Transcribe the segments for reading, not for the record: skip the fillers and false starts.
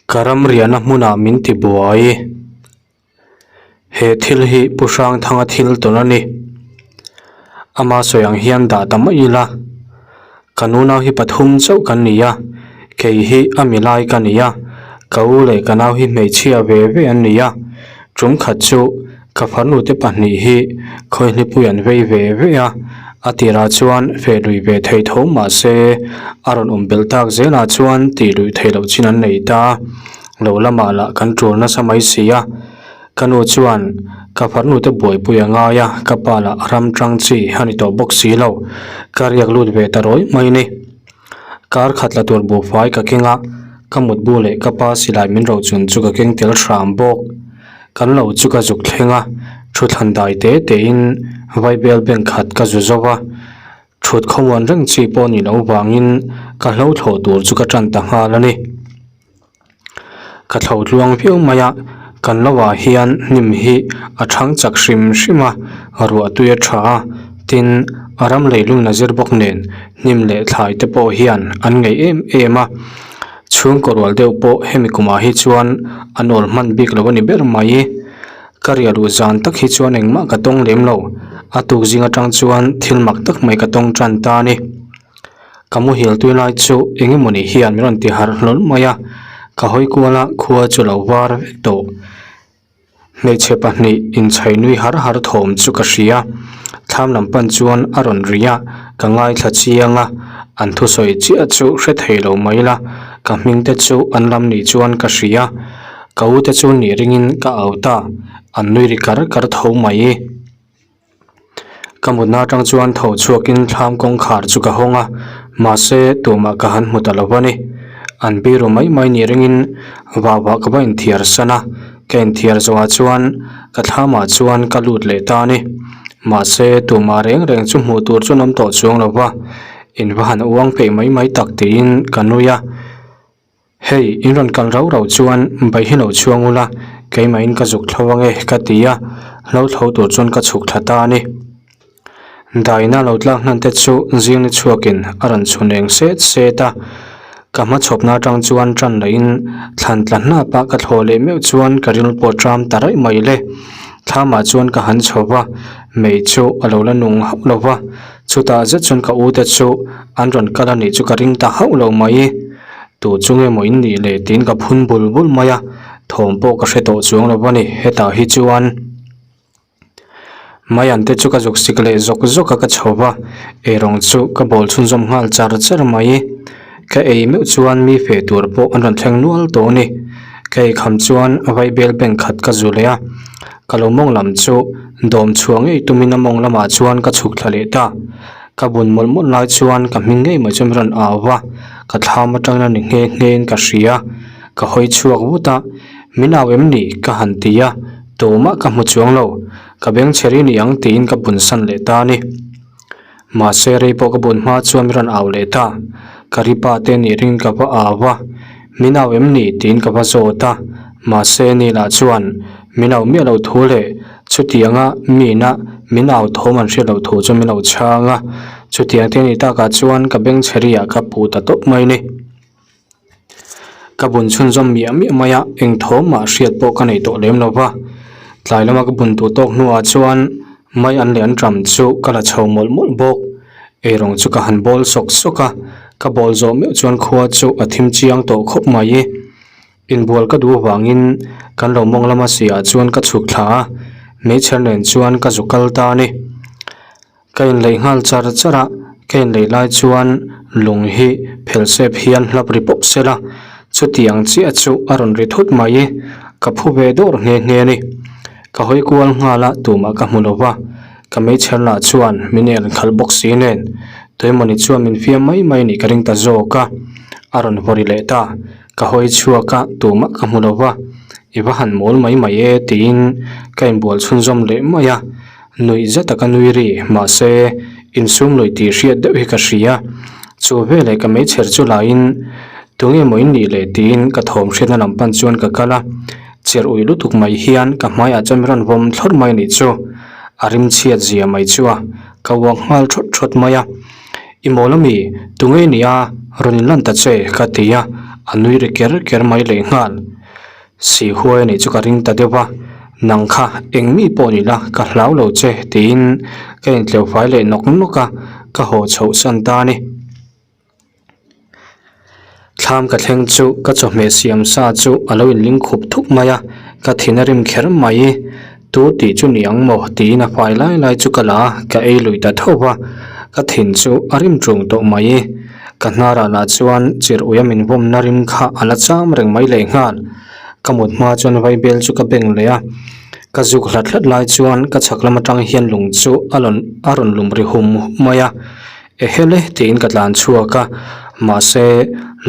Ka ramriahna hmunah min ti buai. He thil hi Pu Hrangthanga thil tawn a ni. Ama sawi ang hian dah ta mai ila. Ka nunau hi pathum chauh kan ni a, kei hi a milai ka ni a, ka u leh ka nau hi hmeichhia ve ve an ni a. Tum khat chu ka farnute pahnih hi khawihlipui an vei ve ve a, a tirah chuan feh lui ve thei tho mah se a rawn awm belh tak zelah chuan tih luih theih loh chin an nei ta. Lo lamah lah kan tul nasa mai si a, ka nu chuan ka farnute buaipui a ngai a, ka pa lah ram tang chi a ni tawh bawk si lo, ka riak lut ve ta rawih mai ni. Kar khat la tur buhfai ka keng a, ka mutbu leh ka pa silai min rochun chu ka keng tel hram bawk. Kan lo chu ka zuk thleng a, thuthlan dai te tein vaibel bank khat ka zu zo va, thut khawmuan reng chi pawh ni loh vangin ka hlo thlawh tur chu ka tan ta nghal a ni. Ka thlo tluang viau mai a, kan lo ah hian hnim hi a thang chak hrim hrim a, ruah tui a tha a, tin a ram leilung a zir bawk nen hnim leh thlai te pawh hian an ngeih em em a, chhungkaw rual deuh pawh hemi kumah hi chuan an awl hman bik lo a ni ber mai. Ka riah luh zan tak hi chuan engmah ka tawng lem lo, a tuk zing atang chuan thil mak tak mai ka tawng tan ta a ni. Ka muhil tui lai chu eng emawni hian min rawn ti harh hlawl mai a, ka hawi kual a khua chu lo var vek tawh. Hmeichhe pahnih inchhai nui har har thawm chu ka hria, thlam lam pan chuan a rawn ri a, ka ngaithla chiang a, an thusawi chiah chu hre thei lo mai la, ka hming te chu an lam nih chuan ka hria, ka u te chu nih ringin ka au ta, an nui ri kar kar tho mai. Ka mutna atang chuan tho chhuakin thlam kawngkhar chu ka hawng a, mahse tumah ka han hmu ta lo a ni. An biru mai mai ni ringin vah vah ka va inthiar san a, ka inthiar zawhah chuan ka thlamah chuan ka lut leh ta a ni. Mahse tumah reng reng chu hmuh tur chu an awm tawh chuang lo va, in va han uang peih mai mai tak tiin ka nui a. Hei, in rawn kal rau rau chuan bai hi lo chhuang ula, keimahin ka zuk thlo ange ka ti a, hlo thlo tur chuan ka chhuk thla ta a ni. Daina lo tlak hnan te chu zing ni chhuakin a rawn chhun eng set set a, ka hma chhawpna atang chuan tan lahin thlan tla hnapa ka thlawh leh meuh chuan ka ril pawh ṭam ta raih mai le. Thlamah chuan ka han chho va, mei chu a lo la nung hauh lo va, chutah zet chuan ka u te chu an rawn kal a nih chu ka ring ta hauh lo mai. Tu chu nge maw in nih le tiin ka phun bul bul mai a, thawm pawh ka hre tawh chuang lo a ni hetah hi chuan Maian te chu ka zuk sik leh zawk zawk a ka chho va, eirawng chu ka bawl chhunzawm nghal char char mai. Ka ei meuh chuan mi feh tur pawh an rawn thleng nual tawh a ni. Ka ei kham chuan vaibel bank khat ka zu leh a, ka lo mawng lam chu dawm chhuah ngei tumin a mawng lamah chuan ka chhuk thla leh ta. Ka bun mawlh mawlh lai chuan ka hming ngei mai chu min rawn au va, ka thlam atangin a ni nghe nghe in ka hria. Ka hawi chhuak vut a, Min au em ni? ka han ti a, tumah ka hmu chuang lo. Ka beng chhe ri ni ang tiin ka bun san leh ta a ni. Mahse rei pawh ka bun hma chuan min rawn au leh ta. Ka ri pa te nih ringin ka va au a, Min au em ni? tiin ka va zawt a, mahse ni lah chuan min au miah lo thu leh Chutianga mina min au thawm an hriat loh thu chu min lo chhang a, chutiang te ni takah chuan ka beng chhe riah ka pu ta tawp mai ni. Ka bun chhunzawm miah miah mai a, eng thawm mah hriat pawh ka nei tawh lem lo va. Tlai lama ka bun duh tawk hnuah chuan mai an leh an ṭam chu ka la chho mawlh mawlh bawk. Eirawng chu ka han bawl sawk sawk a, ka bawl zawh meuh chuan khua chu a thim chiang tawh khawp mai. Inbual ka duh avangin kan lo mawng lama siah chuan ka chhuk thla a, meichher nen chuan ka zu kal ta a ni. Ka inleih nghal char char a, ka inleih lai chuan lung hi phel sep hian hlap ri pawp sela, chutiang chiah chu a rawn ri thut mai. Ka phu ve dawr nghe nghe a ni. Ka hawi kual nghal a, tumah ka hmu lo va, ka meichher lah chuan min en khalh bawk si nen tuemawni chuan min fiam mai mai nih ka ring ta zawk a, a rawn vaw ri leh ta. Ka hawi chhuak a, tumah ka hmu lo va, i va han mawl mai mai e tiin ka inbual chhunzawm leh mai a, nuih zet a ka nui ri, mahse insum lui tih hriat deuh hi ka hria. Chu veleh ka meichher chu laiin tunge maw in nih le tiin ka thawm hriatna lam pan chuan ka kal a, cher ui lutuk mai hian ka hmaiah chuan min rawn vawm thlawr mai anih chu, a rim chhiat zia mai chu a, ka uak nghal thawt thawt mai a. I mawl ami? Tunge nia? Rawn inlan ta che, ka ti a. A nui ri ker ker mai lehnghal. Si huai a nih chu ka ring ta deuh va, nang kha eng mi pawh ni la ka hlau lo che tiin ka intleu fai leh nawk nawk a, ka haw chhoh san ta a ni. Thlam ka thleng chu ka chawhmeh siam sa chu a lo inling khup thup mai a, ka thin a rim kher mai. Tu tih chu ni ang maw tiin a fai lai lai chu ka la a, ka ei lui ta tho va, ka thin chu a rim ṭung tawh mai. Ka hnarah lah chuan chirh uia min vawmna rim kha a la cham reng mai lehnghal. Ka mut hma chuan vaibel chu ka beng leh a, ka zuk hlat hlat lai chuan ka chhak lam atang hian lung chu a rawn a rawn lum ri hum hum mai a, Ehel e tiin ka tlan chhuak a, mahse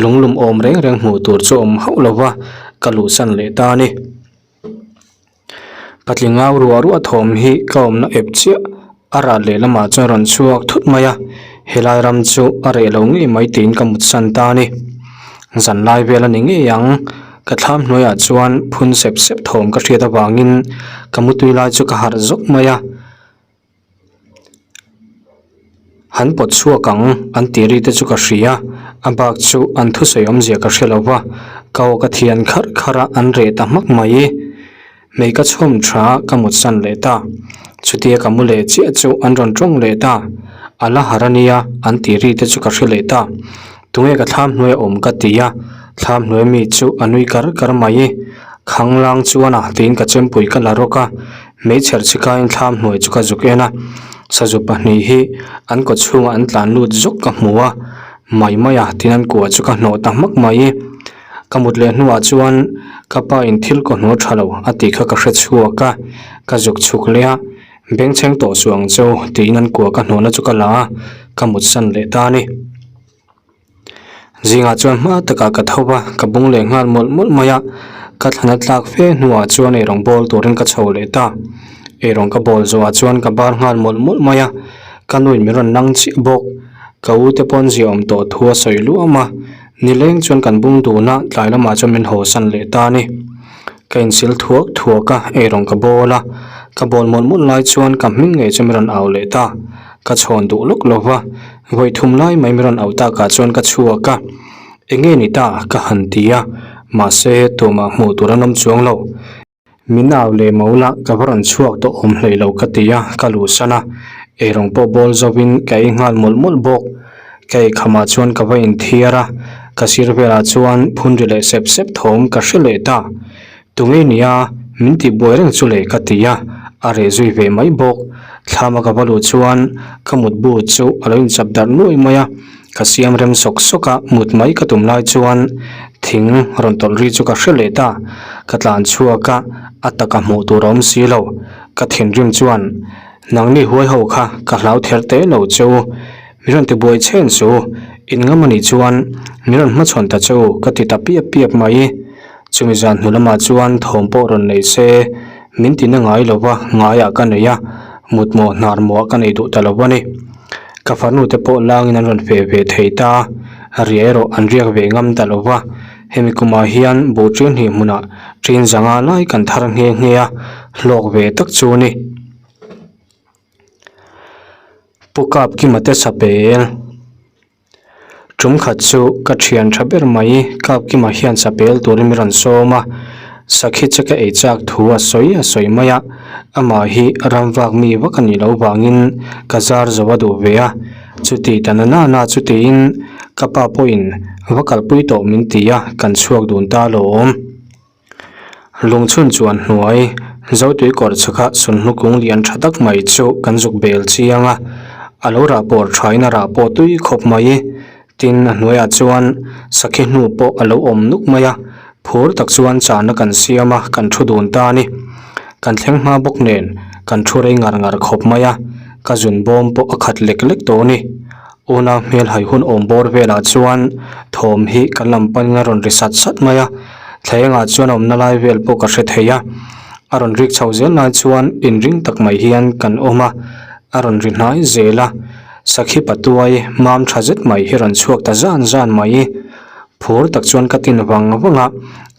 lung lum awm reng reng hmuh tur chu awm hauh lo va, ka luhsan leh ta a ni. Patling au ruah ruah thawm hi ka awmna ep chiah a rat leh lamah chuan rawn chhuak thut mai a, helai ram chu a reh lo ngei mai tiin ka mutsan ta a ni. Zan lai vel a ni ngei ang, ka thlam hnuaiah chuan phun sep sep thawm ka hriat avangin ka mutui lai chu ka harh zawk mai a. Han pawt chhuak ang an tih ri te chu ka hria a bak chu an thusawi awmzia ka hre lo va ka aw ka thian kharh kharh a an reh ta hmak mai hmei ka chhawm tha ka mut san leh ta chutia ka mu leh chiah chu an rawn tawng leh ta a la har a nia an tih ri te chu ka hre leh ta tunge ka thlam hnuai a awm ka ti a thlam hnuai mi chu a nui kar kar mai khanglang chuan a tiin ka chempui ka la rawk a. Hmeichher chikaiin thlam hnuai chu ka zuk en a, sazu pahnih hi an kaw chhungah an tlan lut zuk ka hmu a, mai mai a tin an kua chu ka hnawh ta hmak mai. Ka mut leh hnuah chuan ka pa in thil kaw hnuai tha lo a tih kha ka hre chhuak a, ka zuk chhuk leh a, bengchheng tawh suh ang chu tiin an kua ka hnawhna chu ka la a, ka mut san leh ta a ni. Zingah chuan hma takah ka tho va, ka bung leh nghal mawlh mawlh mai a, ka thlana tlak fe hnuah chuan eirawng bawl turin ka chho leh ta. Eirawng ka bawl zawhah chuan ka bar nghal mawlh mawlh mai a, ka nuin min rawn nang chiah bawk. Ka u te pawn ziaawm tawh thu a sawi luam a, nileng chuan kan bung dun a, tlai lamah chuan min haw san leh ta a ni. Ka insil thuak thuak a, eirawng ka bawl a, ka bawl mawlh mawlh lai chuan ka hming ngei chu min rawn au leh ta. Ka chhawn duh lawk lo va, Vawi thum lai mai min rawn auh takah chuan ka chhuak a, eng nge ni ta ka han ti a, mahse tumah hmuh tur an awm chuang lo. Min au leh mo la ka va rawn chhuak tawh awm hlei lo ka ti a, ka luhsan a, eirawng pawh bawl zovin ka ei nghal mawlh mawlh bawk. Ka ei khamah chuan ka va inthiar a, ka sir velah chuan phun ri leh sep sep thawm ka hre leh ta. Tunge nia min tih buai reng chu le ka ti a, a reh zui ve mai bawk. Thlama ka va luh chuan ka mutbu chu a lo inchap darh nuai mai a, ka siam rem sawk sawk a, mut mai ka tum lai chuan thing rawn tawlh ri chu ka hre leh ta. Ka tlan chhuak a, a taka hmuh tur a awm si lo. Ka thinrim chuan nangni huai ho kha ka hlau ther teh lo che u, min rawn ti buai chhen chu in ngam a nih chuan min rawn hmachhawn ta che u ka ti ta piap piap mai. Chumi zan hnu lamah chuan thawm pawh rawn nei se, min ti na ngai lo va, ngaiah ka nei a, mutmawh hnar mawh ka nei duh ta lo a ni. Ka farnu te pawh langin an rawn feh ve thei ta, riah erawh an riak ve ngam ta lo va, hemi kumah hian buh ṭin hnih hmunah ṭin zanga lai kan thar nghe nghe a, hlawk ve tak chu a ni. Pu Kapkima te chapel. Tum khat chu ka thian tha ber mai Kapkima hian chapel turin min rawn sawm a, sakhi che ka ei chak thu a sawi a sawi mai a, amah hi ram vak mi vak a nih loh vangin ka zar zo a duh ve a, chuti ta na na na chu tiin ka pa pawhin va kalpui tawh min ti a, kan chhuak dun ta alawm. Lungchhun chuan hnuai Zotui kawr chhakah sunhlu kung lian tha tak mai chu kan zuk bel chiang a, a lo rah pawr thain a rah pawh tui khawp mai. Tin, a hnuaiah chuan sakhi hnu pawh a lo awm nuk mai a, phur tak chuan chahna kan siam a, kan thu dun ta a ni. Kan thleng hma bawk nen kan thu rei ngar ngar khawp mai a, ka zun bawm pawh a khat lek lek tawh a ni. Unau hmel hai hun awm bawr velah chuan thawm hi kan lam panin a rawn ri sat sat mai a, thlaengah chuan a awmna lai vel pawh ka hre thei a, a rawn rik chho zel lai chuan inring tak mai hian kan awm a, a rawn ri hnai zel a, sakhi patuai mam tha zet mai hi rawn chhuak ta zan zan mai. Phur tak chuan ka tin vang vang a,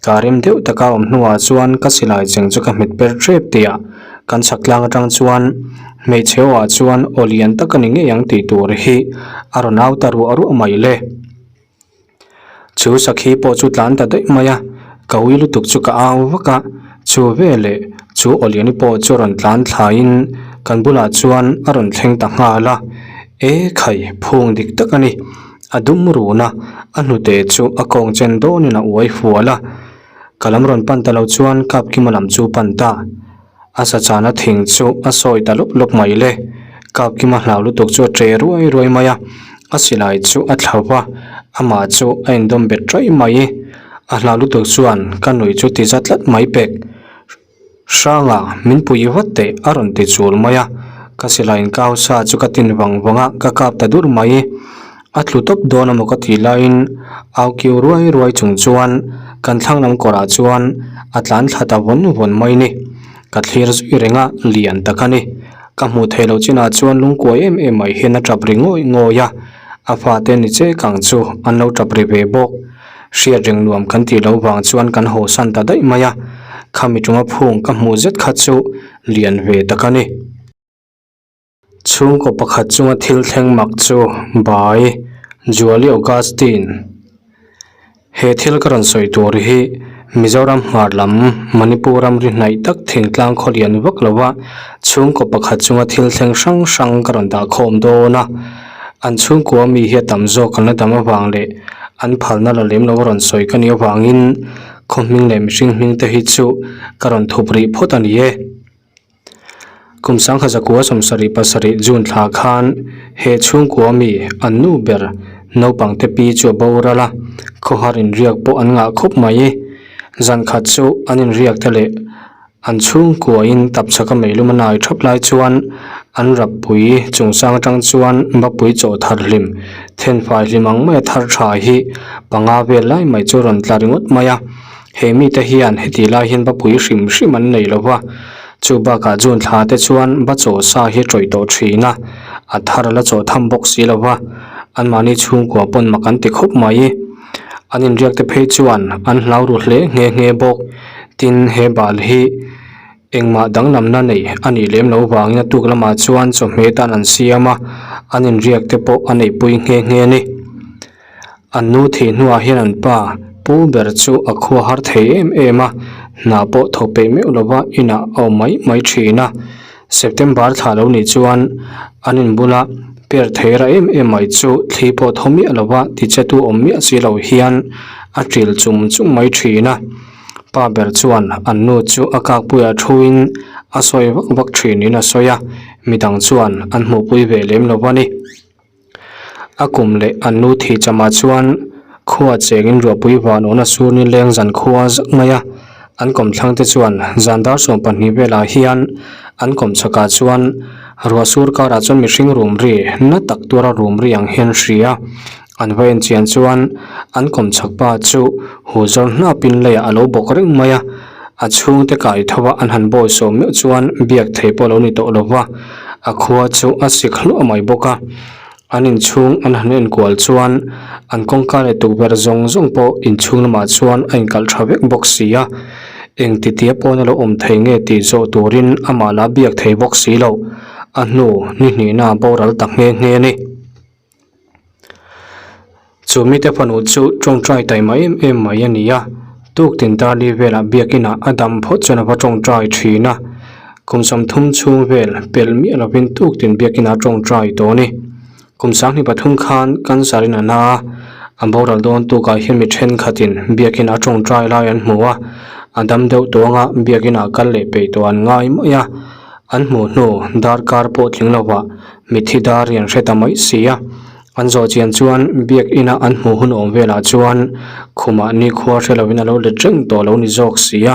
ka rem deuh taka awm hnuah chuan ka silai cheng chu ka hmet per tep tih a, kan chhak tlang atang chuan hmeichhe awah chuan aw lian tak a ni ngei ang tih tur hi a rawn au ta ruah ruah mai le. Chu sakhi pawh chu tlan ta daih mai a, ka ui lutuk chu ka au vak a, chu veleh chu Awliani pawh chu rawn tlan thlaiin kan bulah chuan a rawn thleng ta nghal a, E khai, phung dik tak a ni. A dum run a, a hnute chu a kawng chen dawnin a uai fual a, ka lam rawn pan ta lo chuan Kapkima lam chu pan ta. A sachana thing chu a sawi ta lawp lawp mai le. Kapkima hlau lutuk chu a che ruai ruai mai a, a silai chu a thlau va, amah chu a indawm bet ṭaih mai. A hlau lutuk chuan ka nui chu ti za tlat mai pek. Hranga, min pui vat teh a rawn ti chul mai a, ka silai inkau sa chu ka tin vang vang a, ka kap ta dur mai. A tlu tawp dawn amaw ka tih laiin au kiu ruai ruai chung chuan kan thlang lam kawrah chuan a tlan thla ta vawn vawn mai ni. Ka thlir zui reng a, lian tak a ni. Ka hmuh theih loh chinah chuan lungkuai em em mai hian a tap ri ngawih ngawih a, a fate ni che kang chu an lo tap ri ve bawk. Hriat reng nuam kan tih loh vang chuan kan hawsan ta daih mai a, khami ṭunga phung ka hmuh zet kha chu lian ve tak a ni. Chhungkaw pakhat chunga thil thleng mak chu Bai Juali Augustine. He thil ka rawn sawi tur hi Mizoram hmar lam Manipur ram ri hnaih tak thingtlang khaw lian vak lova chhungkaw pakhat chunga thil thleng hrang hrang ka rawn dah khawm dawn a. An chhungkua mi hi a tam zawk an la dam avang leh an phalna la lem lo a rawn sawi ka nih avangin khaw hming leh mihring hming te hi chu ka rawn thup rih phawt a ni e. Kum sangha zakua sawmsarih pasarih June thla khan he chhungkua mi an nu ber naupang te pi chu a boral a, khawhar inriak pawh an ngah khawp mai. Zan khat chu an inriak te leh an chhungkuain tapchhaka meilum a nai thap lai chuan an rappui chungchang atang chuan bapui chaw thar hlim thenfai hlim ang maia thar tha hi panga vel lai mai chu rawn tla ringawt mai a. He mite hian heti lai hian bapui hrim hrim an nei lo va, chu bakah June thla te chuan ba chaw sa hi a tawih tawh thin a, a thar a la chaw tham bawk si lo va, anmahni chhungkua pawn mak an ti khawp mai. An inriak te phei chuan an hlau ru hle nghe nghe bawk. Tin, he bal hi engmah danglamna nei a nih lem lo vangin a tuk lamah chuan chawhmeh tan an siam a, an inriak te pawh a neihpui nghe nghe a ni. An nu thih hnuah hian an pa pu ber chu a khua har thei em em a, hna pawh tho peih meuh lova inah a awm mai mai thin a. September thla lo nih chuan an inbula per thei ra em em mai chu thli pawh thaw miah lova tichetu awm miah si lo hian a ṭil chum chum mai thin a. Pa ber chuan an nu chu a kakpuiah thuin a sawi vak vak thinin a sawi a, midang chuan an hmuhpui ve lem lo a ni. A kum leh an nu thih chamah chuan khua chengin ruahpui van awna sur ni leng zan khua zak mai a, an kawmthlang te chuan zan dar 12 velah hian an kawm chhakah chuan ruah sur karah chuan mihring rum ri na tak tura rum ri ang hian hria an va en chian chuan an kawm chhak pa chu huh zawr hnapin leiah a lo bawk reng mai a, a chhungte kai tho a an han bawi sawm meuh chuan biak thei pawh a lo ni tawh lo va. A khua chu a sik hluah mai bawk a, an inchhung an han enkual chuan an kawngka leh tukverh zawng zawng pawh inchhung lamah chuan a inkalh tha vek bawk si a, eng titia pawn a lo awm thei nge tih zawh turin amah la biak thei bawk si lo, a hnu ni hnihna a boral ta nghe nghe a ni. Chu mite fanu chu tawngtai taima em em mai a ni a, tuktin Darli velah biakinah a dam phawt chuan a va tawngtai thin a, kum 30 chhung vel pel miah lovin tuktin biakinah a tawngtai tawh a ni. Kum 23 khan cancer in a na a, a boral dawn tukah hian mi thenkhatin biakinah a tawngtai lai an hmu a, a dam deuh tuanga biakinah kal leh peih tawh an ngai mai a, an hmuh hnu darkar pawh tling lovah Mitthi dar hi an hre ta mai si a, an zawh chian chuan biak ina an hmuh hun awm velah chuan khumah nikhua hre lovin a lo let reng tawh lo ni zawk si a.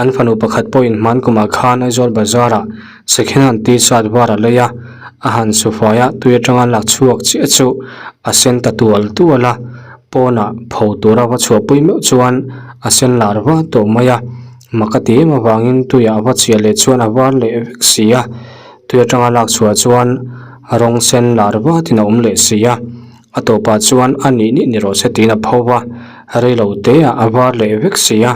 An fanu pakhat pawhin hman kumah khan Aizawl bazarah second hand t-shirt var a lei a, a han sufai a tui atanga lak chhuak chiah chu a sen ta tual tual a, pawnah pho tura va chhuahpui meuh chuan a sen lar va tawh mai a, mak a ti em avangin tuiah a va chhiah leh chuan a var leh vek si a. Tui atanga lak chhuah chuan rawng sen lar vatin a awm leh si a, a tawpah chuan a nih nih ni rawh se tiin a pho va, rei lo te ah a var leh vek si a,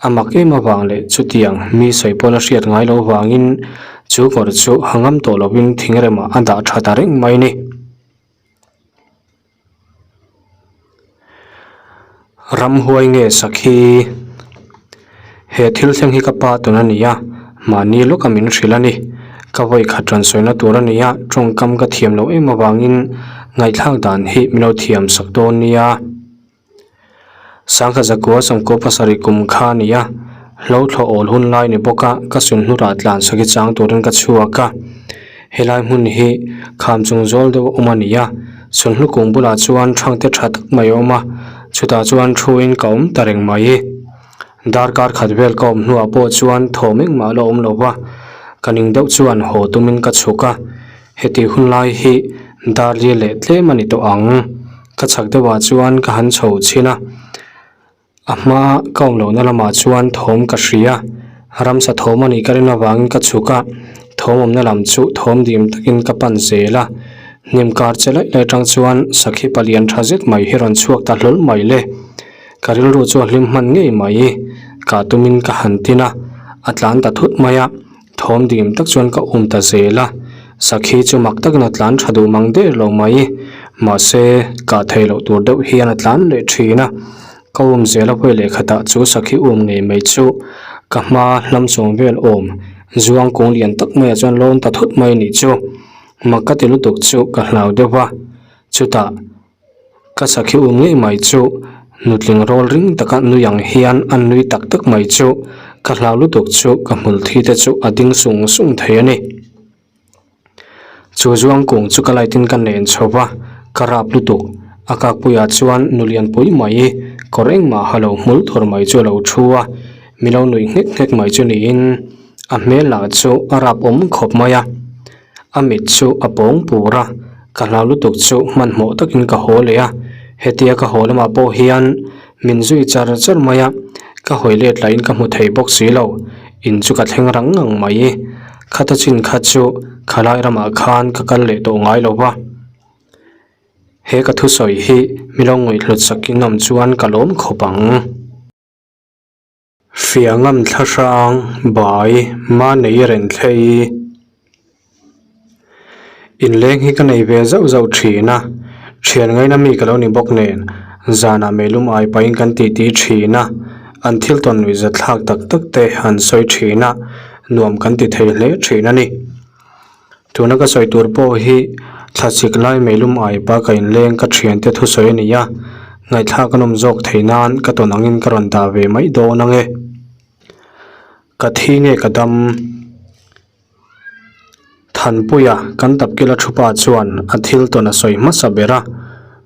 a mak em avang leh chutiang mi sawi pawn a hriat ngai lo vangin chu kawr chu ha ngam tawh lovin thingremah a dah tha ta reng mai a ni. Ramhuai nge sakhi? He thil thleng hi ka pa tawn a ni a, mahni lawka min hrilh a ni. Ka vawi khat rawn sawina tur a ni a, tawngkam ka thiam loh em avangin ngaihthlak dan hi min lo thiam sak dawn nia. Sangha zakua sawmkua pasarih kum kha a ni a, hlo thlawh awl hun lai ni bawk a, ka sunhnurah tlan sakhi chang turin ka chhuak a. Helai hmun hi kham chung zawl deuh a awm a ni a, sunhlu kung bulah chuan thangte tha tak mai a awm a, chutah chuan thu in ka awm ta reng mai. Darkar khat vel ka awm hnuah pawh chuan thawm engmah la awm lo va, ka ning deuh chuan haw tumin ka chhuk a, heti hun lai hi dar li leh tlem a ni tawh ang. Ka chhak deuhah chuan ka han chho chhin a. A hma ka awm lohna lamah chuan thawm ka hria, ramsa thawm a nih ka rin avangin ka chhuk a, thawm awmna lam chu thawm dim takin ka pan zel a, hnim kar che laih laih atang chuan sakhi palian tha zet mai hi rawn chhuak ta hlawl mai le. Ka rilru chu a hlim hman ngei mai, kah tumin ka han tin a, a tlan ta thut mai a, thawm dim tak chuan ka um ta zel a, sakhi chu mak takin a tlan tha duh mang der lo mai, mahse kah theih loh tur deuh hian a tlan leh thin a, ka um zel a vawi leh khatah chu sakhi um ngei mai chu ka hma hlam chawm vel awm zuang kung lian tak maiah chuan lawn ta thut mai anih chu, mak ka ti lutuk chu ka hlau deuh a, chutah. Ka sakhi um ngei mai chu nutling rawl ring taka nui ang hian a nui tak tak mai chu ka hlau lutuk chu ka hmul thi te chu a ding sung sung thei a ni. Chu zuang kung chu ka light in ka nen chho va, ka rap lutuk. A kakpuiah chuan nulian pui mai kawr engmah ha lo hmul thawr mai chu a lo thu a, mi lo nuih nghek nghek mai chu niin a hmel lah chu a rap awm khawp mai a. A mit chu a pawng pur a, ka hlau lutuk chu hmanhmawh takin ka haw leh a, hetia ka haw lamah pawh hian min zui char char mai a, ka hawi let lahin ka hmu thei bawk si lo, in chu ka thleng rang ngang mai. Khata chin kha chu khalai ramah khan ka kal leh tawh ngai lo va. He ka thusawi hi mi lo ngaihhlut sakin awm chuan ka lawm khawp ang. Fiangam thlahrang bai Manei Renthlei Inleng hi ka nei ve zauh zauh thin a, thian ngaina mi ka lo ni bawk nen zanah meilum ai pahin kan titi thin a, an thil tawn nuih zathlak tak tak te an sawi thin a, nuam kan ti thei hle thin a ni. Tuna ka sawi tur pawh hi thlasik lai meilum ai baka inleng ka thiante thusawi a ni a, ngaihthlak a nawm zawk theih nan ka tawn angin ka rawn dah ve mai dawn ang e. Ka thi nge ka dam? Thanpuia kan tapkila thupa chuan a thil tawn a sawi hmasa ber a,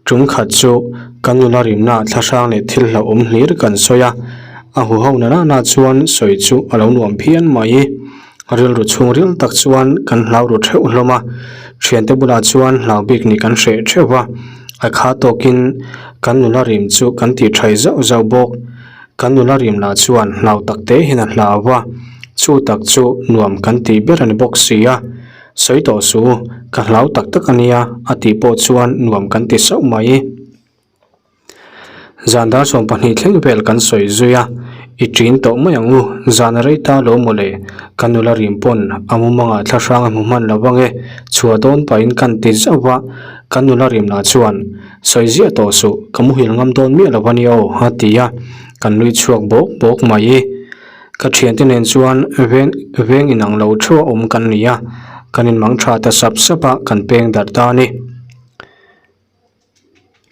tum khat chu kan nula rimna thlahrang leh thil hlauhawm hlir kan sawi a, a huho na nana chuan sawi chu a lo nuam phian mai. Rilru chhungril tak chuan kan hlau ru theuh hlawm a, thiante bulah chuan hlau bik nih kan hreh theuh a, a kha tawkin kan nula rim chu kan tih thai zauh zauh bawk. Kan nula rim lah chuan hlau tak te hian a hlau a, chu tak chu nuam kan tih ber a ni bawk si a, sawi tawh suh u, ka hlau tak tak a nia a tih pawh chuan nuam kan ti sauh mai. Zan dar 12 thleng vel kan sawi zui a, i ṭin tawh mai ang u, zan a rei ta lo maw le, ka nula rim pawn a mumangah thlahrang a hmu hman lo ang e, chhuah dawn pahin kan ti zauh va, ka nula rim lah chuan, Sawi ziah tawh suh, ka muhil ngam dawn miah lo a nia aw, a ti a, kan nui chhuak bawk bawk mai. Ka thiante nen chuan veng veng inang lo theuh a awm kan ni a, kan inmang tha ta sap sap a, kan peng darh ta a ni.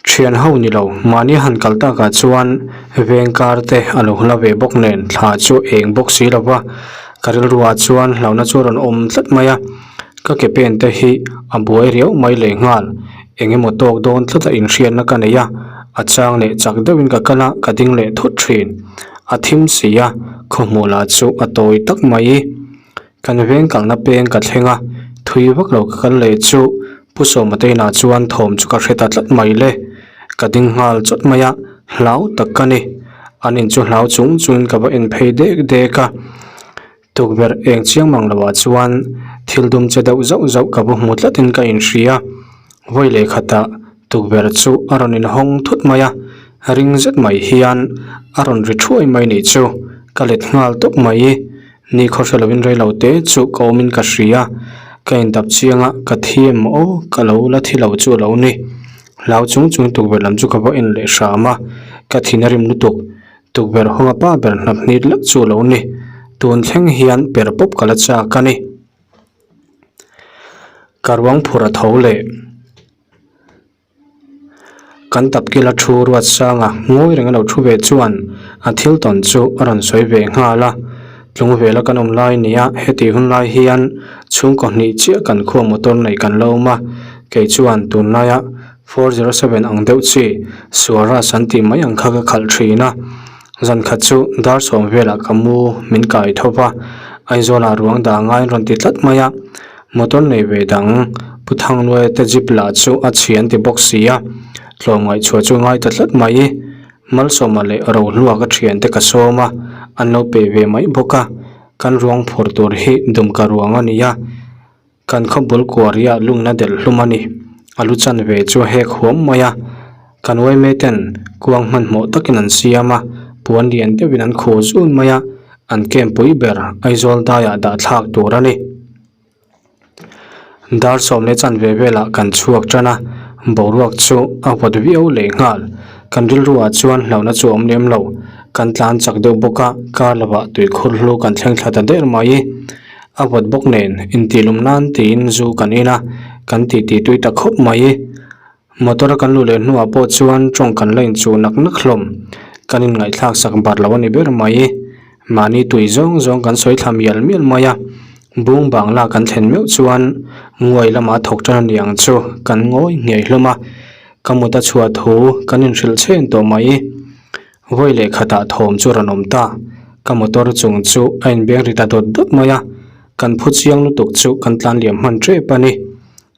Thian ho ni lo, mahni han kal takah chuan veng kar te a lo hla ve bawk nen thla chu eng bawk si lo va, ka rilruah chuan hlauhna chu a rawn awm tlat mai a, ka ke pen te hi a buai riau mai leh nghal, eng emaw tawk dawn tlat a inhriatna ka nei a, a chang leh chak deuhin ka kal a, ka ding leh thut thin, a thim si a, khawhmuh lah chu a tawi tak mai. Kan veng kalna peng ka thleng a, thui vak lo ka kal leh chu Pu Sawma te inah chuan thawm chu ka hre ta tlat mai le. Ka ding nghal chawt mai a, hlau tak ka ni. An in chu hlau chung chungin ka va en phei dek dek a. Tukverh eng chiang mang loah chuan thil dum che deuh zauh zauh ka va hmu tlatin ka inhria. Vawi leh khatah tukverh chu a rawn inhawng thut mai a, ring zet mai hian a rawn ri thuai mai nih chu ka let nghal tawp mai. Ni khaw hre lovin rei lo te chu ka awmin ka hria, ka indap chiang a, ka thi em aw, ka lo la thi lo chu a lo ni. Hlau chung chungin tukverh lam chu ka va en leh hram a, ka thin a rim lutuk. Tukverh hawnga pa ber hnap hnit lek chu a lo ni. Tun thleng hian per pawp ka la chak a ni. Ka ruang phur a tho leh. Kan tapkila thu ruat sanga ngawi reng a lo thu ve chuan a thil tawn chu a rawn sawi ve nghal a. Tlung vela kan awm lai nia heti hun lai hian chhungkaw hnih chiah kan khua motor nei kan lo awm a, kei chuan tunlaia 407 ang deuh chi Swaraj an tih mai ang kha ka khalh thin a. Zan khat chu dar sawm velah ka mu min kai tho va, Aizawlah ruang dah ngaiin rawn ti tlat mai a. Motor nei ve dang Pu Thangluaia te jeep lah chu a chhi an ti bawk si a, tlawmngaihchhuah chu ngai ta tlat mai. Malsawma leh Rohlua ka thiante ka sawm a, an lo pe ve mai bawk a, kan ruang phur tur hi dumka ruang a ni a, kan khawbul kuaria lungna delh hlum a ni. A lu chan ve chu a hek huam mai a, kan uaime ten kuang hmanhmawh takin an siam a, puan lian deuhin an khuh zun mai a, an camp pui ber Aizawl daiah dah thlak tur a ni. Dar sawm leh chanve velah kan chhuak tan a, boruak chu a vawt viau leh nghal. Kan rilruah chuan hlauhna chu a awm lem lo. Kan tlan chak deuh bawk a, kar lovah tuikhur hlu kan thleng thla ta der mai. A vawt bawk nen intihlum nan tiin zu kan in a, kan titi tui ta khawp mai. Motor a kan luh leh hnuah pawh chuan tawng kan la inchuh nak nak hlawm. Kan inngaihthlak sak bar lo a ni ber mai. Mahni tui zawng zawng kan sawi thla mial mial mai a. Bung bangla kan thlen meuh chuan nguai lama thawk tan a ni ang chu kan ngawi ngei hlawm a. Ka mut a chhuah thu kan inhrilh chhen tawh mai. Vawi leh khatah thawm chu rawn awm ta. Ka motor chung chu a inbeng ri ta dawt dawt mai a. Kan phu chiang lutuk chu kan tlan liam hman tep a ni.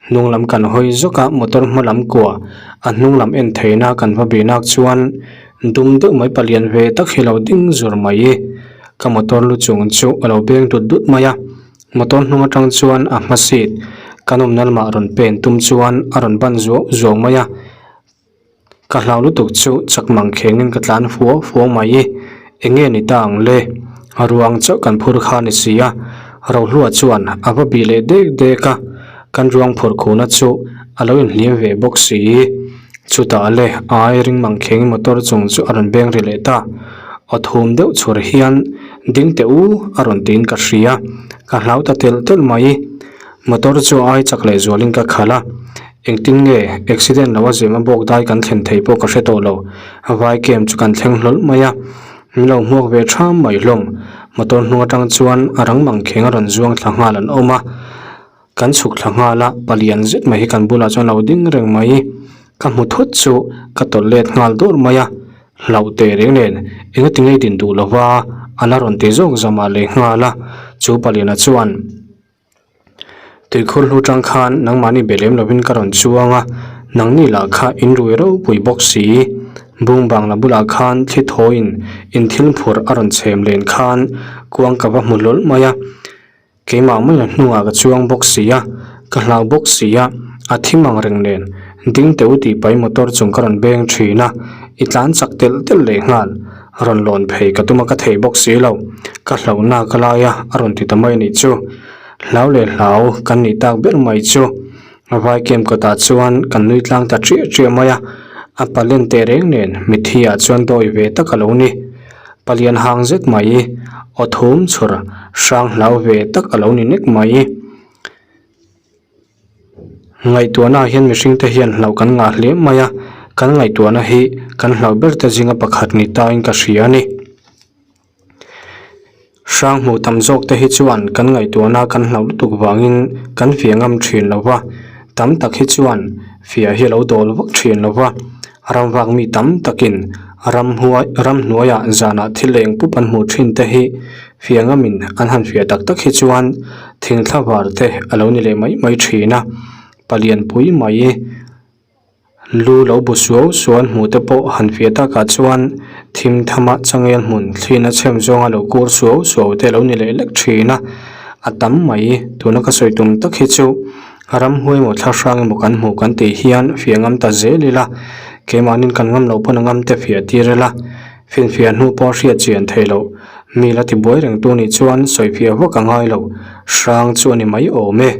Hnung lam kan hawi zawk a, motor hma lam kua a hnung lam en theihna kan va bih nak chuan dum deuh mai palian ve tak hi lo ding zur mai. Ka motor lu chung chu a lo beng dut dut mai a, motor hnung atang chuan a hma seat kan awmna lamah rawn pen tum chuan a rawn ban zuau zuau mai a. Ka hlau lutuk chu chak mang khengin ka tlan fuau fuau mai i, eng nge ni ta ang le? Ruang chauh kan phur kha ni si a, Rohlua chuan a va bih leh dek dek a, kan ruang phur khuhna chu a lo inhlim ve bawk si. Chutah le ai ring mang khengin motor chung chu a rawn beng ri leh ta. Aw thum deuh chhur hian ding teh u a rawn tiin ka hria, ka hlau ta telh telh mai. Motor chu ai chak leh zualin ka khalh a. Engtin nge accident lo a zem a bawk dai kan thlen thei pawh ka hre tawh lo. Vai camp chu kan thleng hlawlh mai a, min lo hmuak ve ṭham mai hlawm. Motor hnung aṭang chuan a rang mang kheng a rawn zuang thla nghal an awm a, kan chhuk thla nghal a, palian zet mai hi kan bulah chuan lo ding reng mai. Ka hmu thut chu ka tawlh let nghal dawr mai a, hlauh teh reng nen engati nge din duh lova a la rawn ti zawk zamah leh nghal a, chu paliana chuan. Tuikhur hlu tang khan nangmahni be lem lovin ka rawn chuang a, nangni lah kha in rui ropui bawk si. Bung bangla bulah khan thli thawiin in thil phurh a rawn chhem len khan kuang ka va hmu hlawl mai a, keimah mai a hnungah ka chuang bawk si a, ka hlau bawk si a, a thim ang reng nen ding teuh tih pai motor chung ka rawn beng thin a, i tlan chak telh telh leh nghal. Rawn lawn phei ka tum a ka thei bawk si lo, ka hlauhna ka lai a a rawn ti ta mai anih chu. Hlau leh hlau kan nih tak ber mai chu. Vai camp kawtah chuan kan nui tlang ta triah triah mai a, a palen teh reng nen mitthi ah chuan dawi ve tak a lo ni. Palian hang zet mai, aw thum chhur hrang hlau ve tak a lo ni nek mai. Ngaihtuahna ah hian mihring te hian hlauh kan ngah hle mai a, kan ngaihtuahna hi kan hlauh ber te zinga pakhat ni ta in ka hria a ni. Hrang hmuh tam zawk te hi chuan kan ngaihtuahna kan hlauh lutuk vangin kan fiah ngam thin lo va, tam tak hi chuan fiah hi a lo dawl vak thin lo va, ramvak mi tam takin ramhuai ramhnuaiah zanah thil eng pup an hmuh thin te hi Fiah ngamin an han fiah tak tak hi chuan thingthla var te a lo ni leh mai mai thin a, palian pui mai lu lo bu suau suau an hmuh te pawh han fiah takah chuan thim thama changel hmun thliin a chhem zawnga lo kur suau suau te a lo ni leh lek thin a, a tam mai tuna ka sawi tum tak hi chu ramhuai emaw thla hrang emaw kan hmuh kan tih hian fiah ngam ta zel ila keimahnin kan ngam loh pawn a ngam te fiah tir ila. Finfiah hnu pawh hriat chian theih loh. Mi la tibuai reng tu nih chuan sawifiah vak a ngai lo. Hrang chu a ni mai awm e.